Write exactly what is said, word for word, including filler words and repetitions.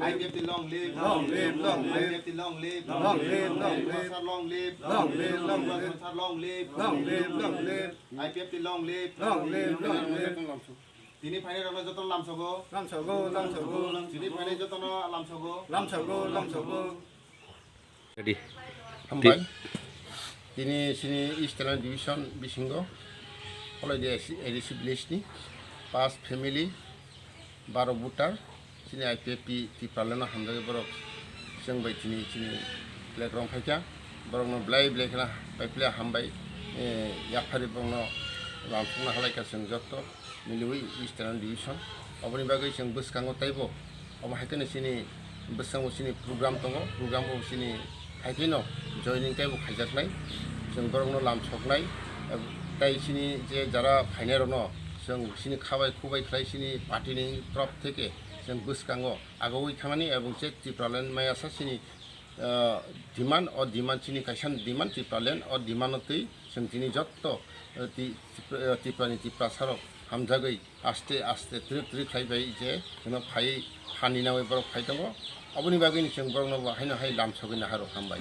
I P F T long live. Long live, long live. I P F T long live. Long live, long live. Tiprasa long live. Long live, long live. Tiprasa long live. Long live, long live. I P F T long live. Long live, long live. Tini phainai rokno jotono lamsogo. Lamsogo, lamsogo. Tini phainai jotono lamsogo. Lamsogo, lamsogo. Ready. Hambai. Tini sini East Telang Division bisingo Kholai de A D C village ni pas family, baro voter, sini I P F T Tipraland no hamjagwi borok chwng bai tini chini flag rong phaikha. Borokno belai belai kheno pai phle hambai, eh, yaphari borokno lamsokna halaikha chwng joto miliwi East Telang Division. Oboni bagwi chwng bwskango teibo, omo hai kheno chini bwskango chini program tongo, program bo chini hai kheno joining teibo khaijaknai, chwng borokno lamsoknai, tei chini je jara phainairokno chwng chini khabai khubai khlai chini party ni torop theke chwng bwskango agoi thangnani, ebong je Tipraland maya sa chini, ah, demand, o demand chini kaisa demand Tipraland, o demand no twi chwng chini jotto, ah, ti-, Tipra-, ah, Tripura ni Tiprasa rok hamjagwi aste aste twrwk twrwk khlai bai je hino phai hani nawi borok phai tongo, oboni bagwi ni chwng borokno bo haino hai lamsogwi naharo hambai.